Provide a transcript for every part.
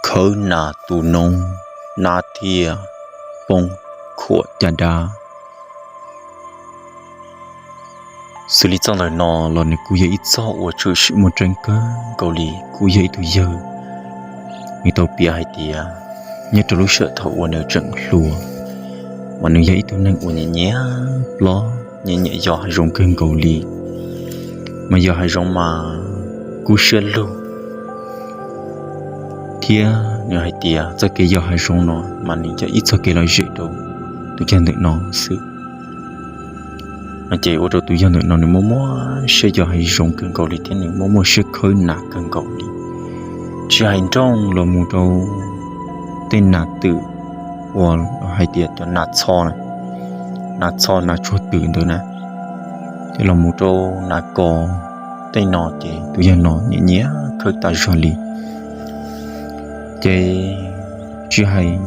Khawb nas tu noob, nab thiaj poob khuam caj dab. Xws li txoj ntawm no los nws kuj yog ib txoj uas tshwm sim muaj tseeb kawg nkaus li, kuj yog ib tug yawg nws tau piav hais tias nyob rau lub sij hawm thaum uas nws tseem hluas, mas nws yog ib tug neeg uas nyiam nyiam plob, nyiam nyiam yos hav zoov kawg nkaus li. Mas yos hav zoov mas kub siab lug, thiab nws hais tias txoj kev yos hav zoov no mas nws yog ib txoj kev lom zem rau tus yawg ntawm no xwb. No ces ua rau tus yawg ntawm no nws muaj muaj siab yos hav zoov kawg nkaus li thiab nws muaj muaj siab khawb nas kawg nkaus li. Tsis hais nrooj los mus rau tej nas twm uas hais tias cov nas txho, nas txho nas tsuag twm ntawd na, ces los mus rau nas kos tej no ces tus yawg no nyiam nyiam khawb tas zog li. Ces tsis hais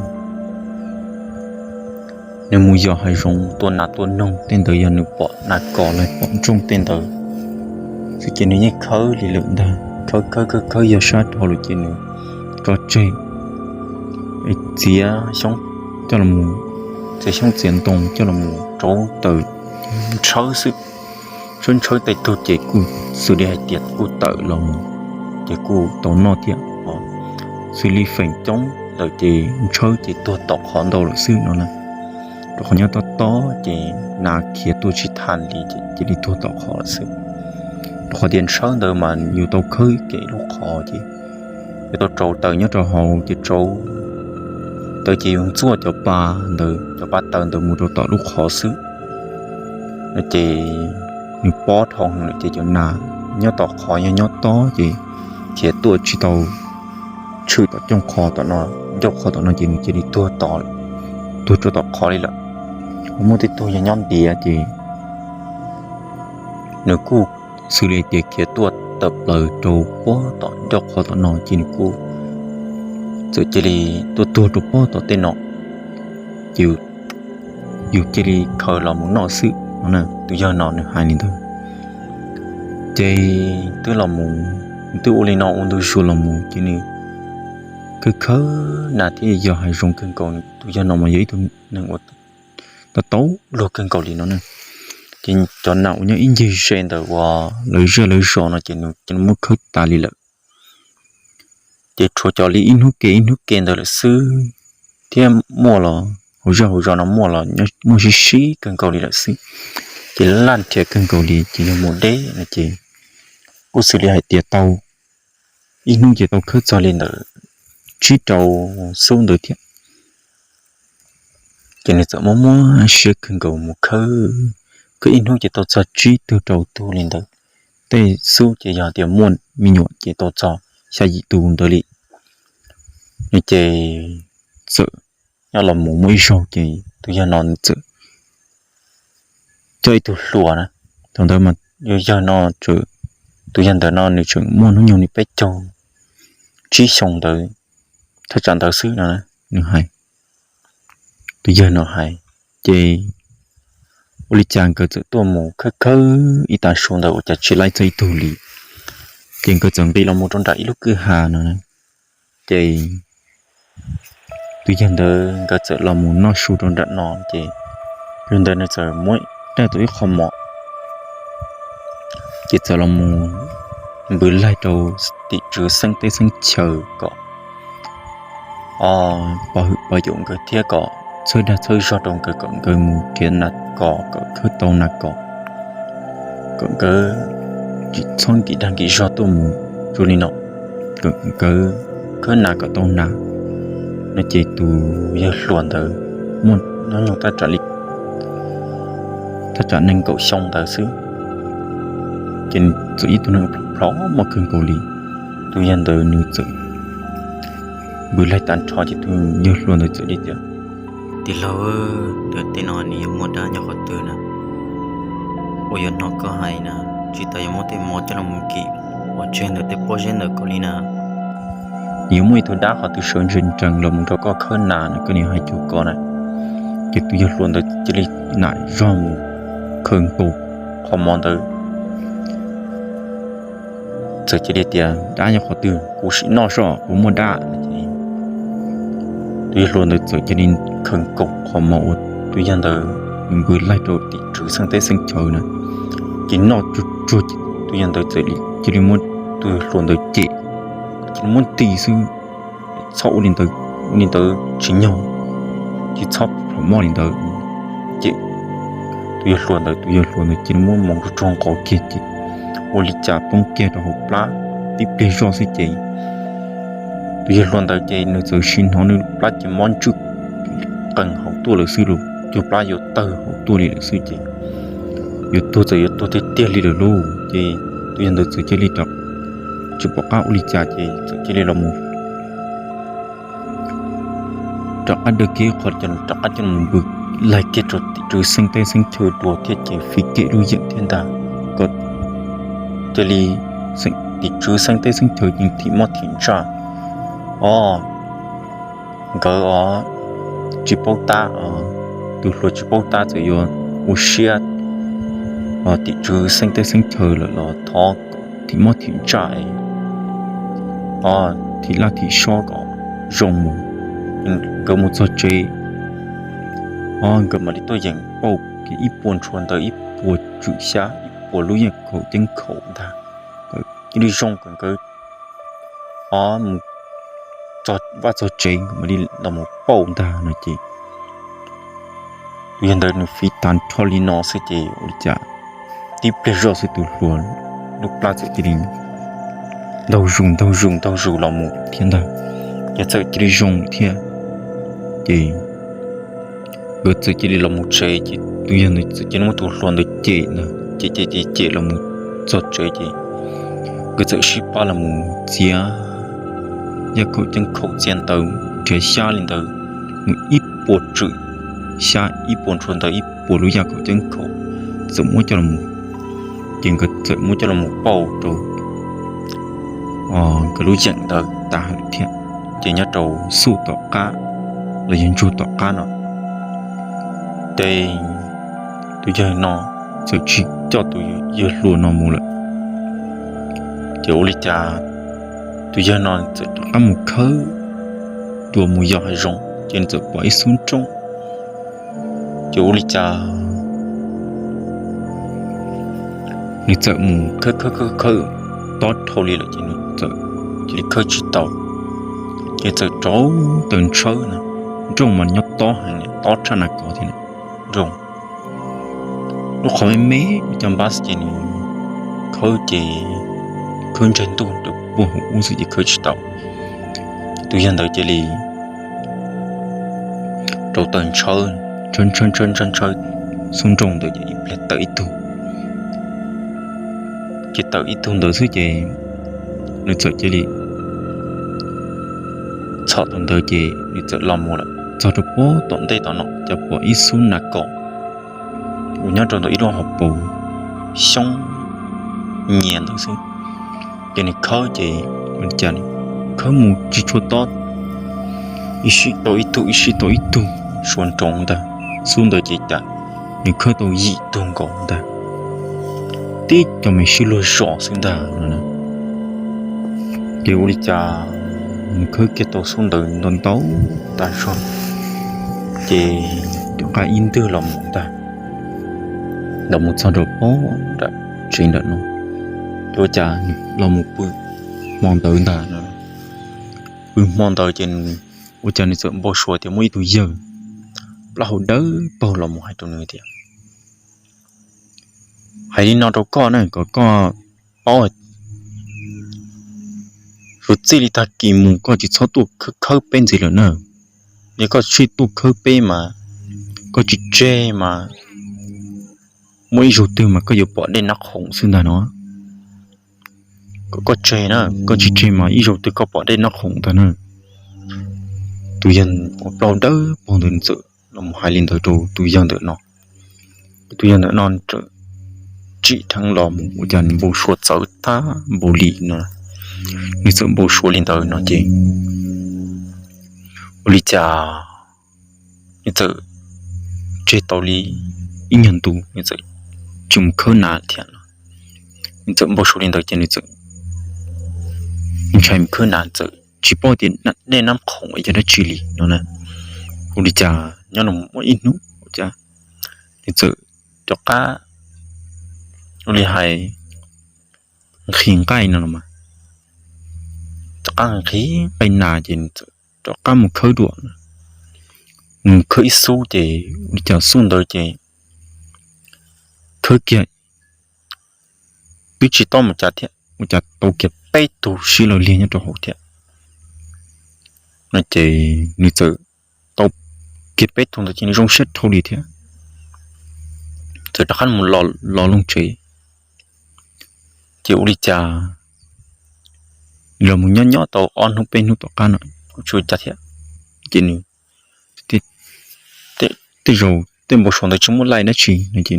nws mus yos hav zoov tua nas tua noog tej ntawd, yog nws pom nas kos los pom nrooj tej ntawd xwb ces nws yeej khawb li lawm ntag. Khawb khawb khawb khawb yog sab dhau lawm ces nws tso tseg, txiav xyoob coj los, txiav xyoob txiav ntoo coj los rauv taws ntshaw xwb. Ntshaw ntshaw tej tug ces kuj xws li hais tias kuj tawm los mus, ces kuj tau noj thiab. Xws li feem coob lawm ces ntshaw ces tuag tom qhov ntau lawm xwb no na. Rau qhov nyob tob tob ces nas khiav tuaj tsis tau li ces cia li tuag tom qhov lawm xwb. Rau qhov tias ntshaw ntawd mas yus tau khawb ib lub qhov ces yus tau rauv taws nyob rau hauv ces rauv taws ces yus ntxuaj cov pa ntawd, cov pa taws ntawd mus rau tom lub qhov xwb. No ces nws pob dhau lawm ces cov nas nyob tom qhov yog nyob tob ces khiav tuaj tsis tau tshwm tom ncauj qhov tom no, ncauj qhov tom no ces nws cia li tuag tom, tuag rau tom qhov li lawm. Ho muaj tej tug yog nyob ntiav ces nws kuj xws li tias khiav tuaj tawm plaws rau pob tom ncauj qhov tom no ces nws kuj txawm cia li tuaj tuag rau pob tom tej no, ces yus cia li khaws los mus noj xwb no na. Tus yawg no nws hais li ntawd. Ces twb los mus, twb ua li no ua ntu zus los mus ces nws khawb khawb nas thiab yos hav zoov kawg nkaus. Tus yawg no mas yog ib tug neeg uas tau tau luag kawg nkaus li no na. Ces cov nas uas nyob ib ncig ze ntawm uas lawv zej lawv zos no ces nws muab khawb tas li lawm. Ces tshuav cov li ib hnub ke ib hnub ke ntawd lawm xwb, thiab muaj los hauv zej hauv zos no muaj los muaj sib sib kawg nkaus li lawm xwb. Ces laj nrhiav kawg nkaus li ces yog mus deb no ces kuj xws li hais tias tau ib hnub ces tau khawb txog li ntawm tsib rau xub ntawd thiab. Ces nws txawm muab muab siab kawg nkaus mus khawb, khawb ib hnub ces tau txog tsib tug rau tug li ntawd. Tej xub ces yog tias muaj me nyuam ces tau txog xya yim tus ntawd li. Nws ces txawm nyob los mus muaj ib zaug ces tus yawg no nws txawm coj ib tug hluas na. Thaum ntawd mas yawg no, tus yawg ntawm no nws tseem muaj hnub nyoog li peb caug tsib xyoo ntawd, thaj tsam ntawd xwb no nws hais. Tus yawg no hais, ces ua li cas nkawd txawm tuaj mus khawb khawb ib tag su ntawd ua cas tsis laib txog ib tug li. Ces nkawd txawm nqis los mus rau nram ib lub kwj ha no, ces tus yawg ntawd nkawd txawm los mus noj su rau nram no, ces yawg ntawd nws txawm muab daj tau ib qho mov, ces txawm los mus npws laig rau tim tswv xeeb teb xeeb chaw kom pov hwm pov caum nkawd thiab kom txhawb dag txhawb zog rau nkawd kom nkawd mus nrhiav nas kos kom khawb tau nas kos, kom nkawd tsis txhob nkim dag nkim zog tuaj mus zoo li no, kom nkawd khawb nas kom tau nas. No ces tus yawg hluas ntawd muaj hnub nyoog thaj tsam li, thaj tsam nees nkaum xyoo ntawd xwb, ces nws txawm ib tug neeg plhov mos kawg nkaus li. Tus yawg ntawd nws txawm npws laig tag nrho ces tus yawg hluas ntawd txawm li tias, tij laug, ntawm tej no nws yuav muaj dab nyob qhov twg na? Uas yuav hnov koj hais na, tsis tas yuav muab tej mov coj los mus nkim pov tseg ntawm tej pob zeb ntawm ko li na. Nws yuav muaj ib tug dab qhov twg sawv ntseg nrees los mus nrog koj khawb nas no, koj niam hais cuag ko na. Ces tus yawg hluas ntawd cia li nam zog mus khaws nkaus qhov mov ntawd, txawm cia li tias, dab nyob qhov twg? Kuv sim noj soj, kuv muaj dab no ces tus yawg hluas ntawd txawm cia li khaws nkaus qhov mov uas tus yawg ntawd nws npws laig rau tim tswv xeeb teb xeeb chaw na, ces noj tsuag tsuag ces tus yawg ntawd txawm cia li muab tus yawg hluas ntawd cem, cia li muab nti xwb. Txhob ua li ntawd, ua li ntawd tsis nyog, tsis txhob plhom moj li ntawd. Ces tus yawg hluas ntawd, tus yawg hluas ntawd cia li muab mov rau tsuag nqov kiag ces ua li cas poob kiag rau hauv plab tib pliag zoj xwb ces tus yawg hluas ntawd ces nws txawm sim hnov nws plab ces mob ntswj qees hauv tuaj lawm xwb lauj, cug plab yuav tawg hauv tuaj li lawm xwb ces yuav tuag txawm yuav tuag tiag tiag li lawm lauj. Ces tus yawg ntawd txawm cia li rov, tsis pom qab ua li cas ces txawm cia li los mus rov qab daws kiag qhov, rov qab coj los npws laig kiag rau tim tswv xeeb teb xeeb chaw dua thiab ces fiv kem lub yeem thiab ntag, kom cia li tim tswv xeeb teb xeeb chaw ces thim mob thim ntsaj. Os, nkawd os, tsis paub tab, tus hluas tsis paub tab txawm yuav ua siab tim tswv xeeb teb xeeb chaw lawm los thov thim mob thim ntsaj, thim laj thim sob kom zoo mus. Nkawd mus txog tsev, os, nkawd mam li tuaj yeem pauj kiag ib puas ntshua ntawd, ib puas tswm xyab, ib puas lub yaj khaum ceeb khaum ntag, kom cia li zoo kom nkawd, os, mus txog vaj txog tsev nkawd mam li los mus pauj ntag no ces tus yawg ntawd nws fiv tas nrho li no xwb ces ua li cas tib pliag zoj xwb tus hluas lub plab txawm cia li ntaug zus ntaug zus ntaug zus los mus thiab ntag, ces txawm cia li zoo thiab. Ces nkawd txawm cia li los mus tsev ces tus yawg ntawd txawm cia li muab tus hluas ntawd cem ntag, cem cem cem cem los mus txog tsev ces nkawd txawm sib pab los mus txiav yaj khaum ceeb khaum, txiav ntawv nrhiav xyab li ntawd, mus ib puas tswm xyab, ib puas ntshua ntawv, ib puas lub yaj khaum ceeb khaum, txawm muab coj los mus, ces nkawd txawm muab coj los mus pauj rau nkawd lub yeem ntawd tas lawm thiab. Ces nyob rau xub tom qab los yog ntsuag tom qab no ces tus yawg no txawm tsis coj tus yawg hluas no mus lawm. Ces ua li cas tus yawg no txawm rov qab mus khawb, mus yos hav zoov ces nws txawm pom ib xub nrooj. Ces ua li cas nws txawm mus khawb khawb khawb khawb tob dhau li lawm ces nws txawm cia li khawb tsis tau. Ces txawm rauv taws ntshawb na, nrooj mas nyob tob heev, tob tshaj nas kos thiab nrooj. Lub qhov me me ua cas npab xwb ces nws khawb ces khawb ntseg ntuj rau puag hauv ub xwb ces khawb tsis tau. Tus yawg ntawd cia li rauv taws ntshawb, ntshaw ntshaw ntshaw ntshaw xub nrooj ntawd ces ib pliag tawm ib tug. Ces tawm ib tug ntawd xwb ces nws txawm cia li txhom tus ntawd ces nws txawm los mus lawm txog rau puag tom ntej tom no ces pom ib xub nas kos uas nyob rau ntawm ib lub hauv paus xyoob nyias ntawd xwb. Ces nws khawb ces ua li cas khawb mus tsis tshua tob, ib sij tau ib tug ib sij tau ib tug, suav nroos ntag. Xub ntawd ces cas nws khawb tau yim tug nkaus ntag, tib co me sib luag zos xwb ntag no. Ces ua li cas nws khawb kiag tau xub ntawd ntau ntau tas zog ces rov qab ib ntwg los mus ntag, los mus txog rau puag nram tsev ntawm no. Ces ua cas los mus pw hmo ntawd ntag no, pw hmo ntawd ces ua cas nws txawm npau suav tias muaj ib tug yawg plaub hau dawb paug los mus hais rau nws tias, hais li no rau koj na kom koj paub, suav txij li tag kis mus koj tsis txhob tuaj khawb khawb peb ntxiv lawm na. Yog koj tseem tuaj khawb peb mas koj tsis tseg mas muaj ib zaug twg mas koj yuav pom dej nab khoom xwb ntag no. Kom koj tseg na, koj tsis tseg mas ib zaug twg koj pom dej nab khoom ntag na. Tus yawg uas plaub hau dawb paug ntawd nws txawm los mus hais li ntawd rau tus yawg ntawm no. Tus yawg ntawm no tsim dheev los mus ua cas nws npau suav txawv tag npaum li no, nws txawm npau suav li ntawd no ces ua li cas nws txawm tseg tau li ib nyuag ntu nws txawm tsis mus khawb nas thiab no. Nws txawm npau suav li ntawd ces nws txawm ntshai mus khawb nas, txawm tsis paub tias dej nab khoom yog dab tsi li no na. ua li cas nyob los muaj ib hnub ua cas nws txawm rov qab ua li hais nqhis nqaij no los mas, rov qab nqhis nqaij nas ces nws txawm rov qab mus khawb dua. Nws khawb ib xub ces ua li cas xub ntawd ces khawb kiag twb tsis tau mus cas thiab, ua cas tau kiag peb tug sib law liag nyob rau hauv thiab no ces nws txawm tau kiag peb tug ntawd ces nws zoo siab dhau li thiab. Txawm rov qab mus los looj tsev ces ua li cas los mus nyob nyob tau ob hnub peb hnub tom qab no kuj tsis ua cas thiab. Ces nws tej zaum tej npau suav ntawd tsis muaj laij dab tsi no ces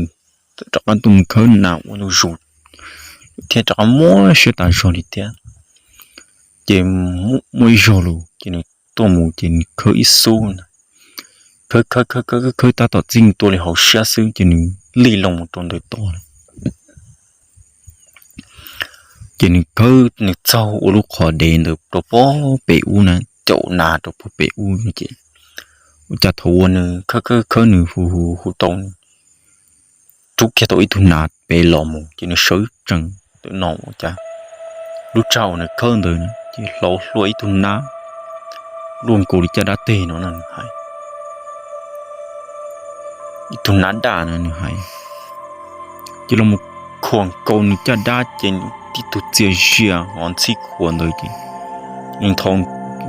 txawm rov qab tuaj mus khawb nas ua ntu zus thiab rov qab muab siab tas zog li thiab. Ces muaj ib zaug los ces nws tuaj mus ces nws khawb ib xub na, khawb khawb khawb khawb khawb tab tom txij tua li hauv siab xwb ces nws li loo mus rau ntawm toj lawm. Ces nws khawb nws txaug ua lub qhov dev ntawd rau pem ub na, caum nas rau pem ub no ces ua cas thaum uas nws khawb khawb khawb nws hu hu hu tau, rub kiag tau ib tug nas pem los mus ces nws sawv tsees ntawm no ua cas lub tsag uas nws khawb ntawd ces hlauv hlua ib tug nab luaj nkaus li caj dab teg no na nws hais, ib tug nab daj na nws hais. Ces los mus khuam nkaus nws caj dab ces nws tib tug txias zias hos ntxhib khuam ntawd ces nws nthaus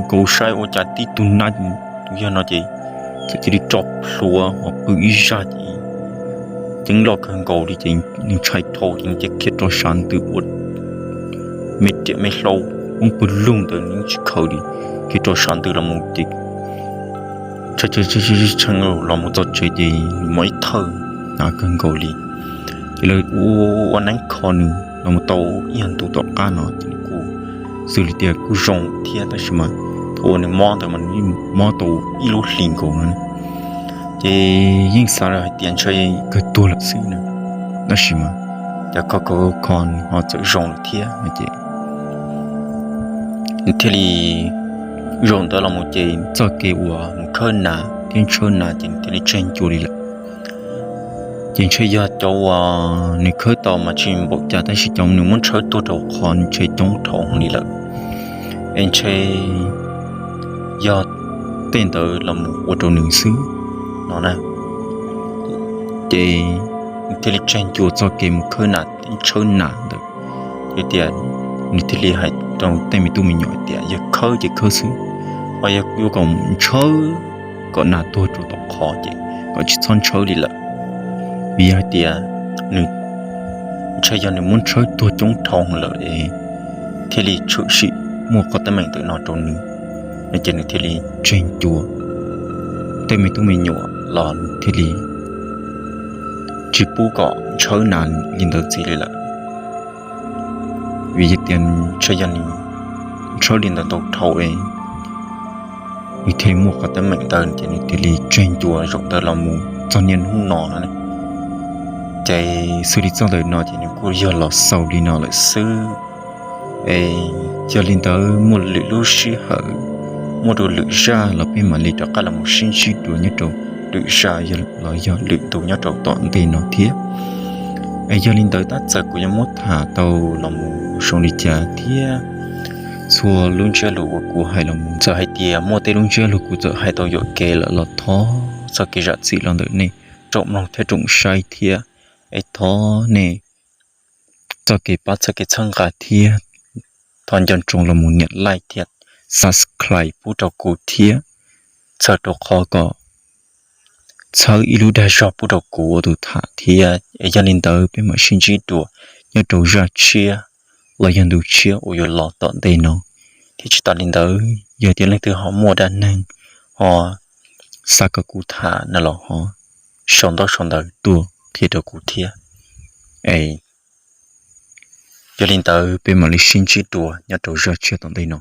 nkaus saib ua cas tib tug nab tus yog no ces txawm cia li tso plhuav hos qw ib zaj ces ceeb loj kawg nkaus li ces nws ntshai dhau ces nws cia khiav rov sab ntws ua me riam me hlau poob pawg lug ntawd nws tsis khaws li, khiav rov sab ntws los mus ces tshee los mus txog tsev ces nws mob ib thawj hnyav kawg nkaus li. Ces lawv ua neeb kho nws los mus tau ib nyuag ntu tom qab no ces nws kuj xws li tias kuj zoo thiab tab sis mas thaum uas nws mob ntawd mas nws mob tau ib lub hlis nkaus no. Ces yeej xav lawm hais tias ntshe kawg tuag lawm xwb no, tab sis mas cas kho kho kho nws ho txawm zoo lawm thiab no ces nws thiaj li, zaum ntawd los mus ces txoj kev uas mus khawb nas thiab ntshawb nas ces nws thiaj li tseg ncua li lawm. Ces ntshe yog cov uas nws khawb tau mas tsis npaum cas tab sis cov nws muab ntshawb tuag rau qhov nws ntshe coob dhau li lawm, es ntshe yog tej ntawd los mus ua rau nws xwb no na. Ces nws thiaj li tseg ncua txoj kev mus khawb nas thiab ntshawb nas ntawd. Yog tias nws thiaj li hais rau tej me tub me nyuam tias yog khawb ces khawb xwb, ho yog yuav kom ntshawb kom nas tuag rau tom qhov ces kom tsis txhob ntshawb li lawm, vim yog hais tias nws ntshai yog nws muab ntshawb tuag coob dhau lawm es thiaj li tshwm sim muaj qhov teeb meem ntawm no rau nws no ces nws thiaj li tseg ncua tej me tub me nyuam los nws thiaj li tsis pub kom ntshawb nas li ntawd ntxiv li lawm. Vim yog tias ntshe yog nws ntshawb li ntawd ntau dhau es nws thiaj li muaj qhov teeb meem ntawd ces nws thiaj li tseg ncua zaum ntawd los mus txog niaj hnub no no. Ces xws li txoj ntawm no ces nws kuj yog los xaus li no lawm xwb. Es yog li ntawd muaj lwm lub sij hawm, muaj rau lwm zaj los peb mam li rov qab los mus sib ntsib dua nyob rau lwm zaj los yog lwm ntu nyob rau tom ntej no thiab. Es yog li ntawd tab txawm kuv yuav muab tham tau los mus zoo li cas thiab txhua lub ntsiab lus uas kuv hais los mus txawm hais tias muaj tej lub ntsiab lus kuv txawm hais tau yuam kev lawm los thov txoj kev zam txim los ntawm nej tsoom mloog thiab tsoom saib thiab. Es thov nej txoj kev pab txoj kev txhawb nqa thiab thov nco ntsoov los mus nias like thiab subscribe pub rau kuv thiab, txhawm rau qhov kom txhawb ib lub dag zog pub rau kuv ua tus tham thiab. Es yog li ntawd peb mam sib ntsib dua nyob rau zaj tshiab los yog ntu tshiab uas yuav los tom ntej no. Thiab tsis tas li ntawd yog tias leej twg ho muaj dab neeg ho xav kom kuv tham no los ho sau ntaub sau ntawv tuaj qhia rau kuv thiab. Es yog li ntawd peb mam li sib ntsib dua nyob rau zaj tshiab tom ntej no.